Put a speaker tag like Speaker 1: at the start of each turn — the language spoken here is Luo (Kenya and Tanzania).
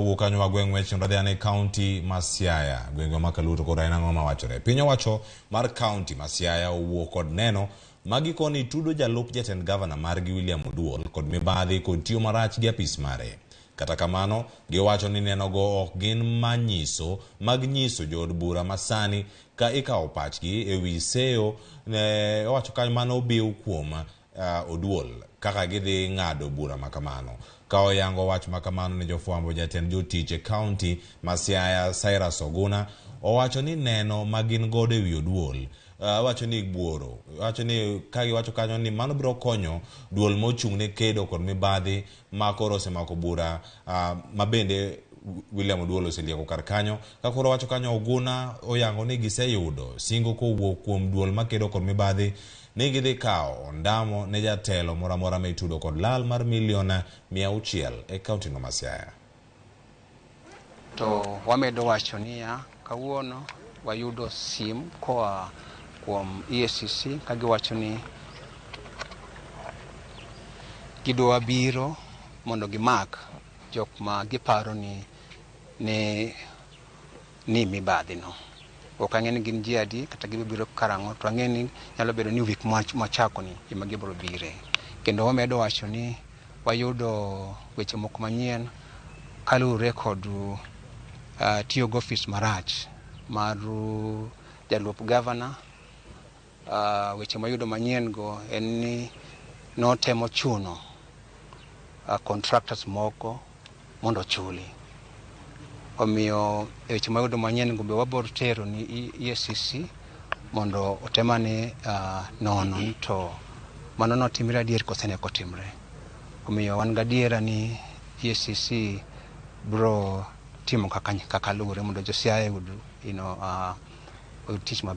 Speaker 1: Wawuok kanyo wagweng' weche mondo adhi ane kaunti ma Siaya, gwenge ma Kaluto kod en ang'o mawachore. Piny owacho mar kaunti ma Siaya owuok kod neno ma gikoni tudo jalup jatend gavana margi William Oduol kod mibadhi kod tiyo marach gi apis mare. Kata kamano, giwacho ni nenogo ok gin manyiso mag nyiso jood bura masani ka ikawo pachgi e wi seyo ne owacho kanyo mano obiw kuom Oduol kaka gidhi ng'ado bura makamano. Ka oyango wach makamano ne jofwambo, jatend jotich e kaunti ma Siaya Cyrus Oguna owacho ni neno ma gin godo e wi Oduol wacho ni buoro wacho ni ka giwacho kanyo ni mano biro konyo duol mochung' ne kedo kod mibadhi ma koro osemako bura ma bende William Oduol oselieko kar kanyo. Ka koro wacho kanyo Oguna oyango ni giseyudo singo kowuok kuom duol makedo kod mibadhi ni gidhi kawo ondamo ne jatelo moro amora ma itudo kod lal mar milion 600 e kaunti no ma Siaya.
Speaker 2: To wamedo wacho niya, kawuono wayudo sim koa kuom EACC ka giwacho ni gidwa biro mondo gimak jok ma giparo ni ne ni mibadhi no. Ok ang'e ni gin ji adi kata gibiro biro karang'o, to ang'e ni nyalo bedo ni wik machako ni ema gibiro bire. Kendo wamedo wacho ni wayudo weche moko manyien kaluwore kod tiyo gi ofis marach mar jalup gavana. Weche mayudo manyien go en ni notemo chuno contractors moko mondo ochuli. Omiyo weche mayudo manyien go be wabiro tero ni EACC mondo otemane nono ni to mano notimre adier kose ne ok otimre. Omiyo wan gadiera ni EACC biro timo kaka luwore mondo jo Siaya oyud tich maber.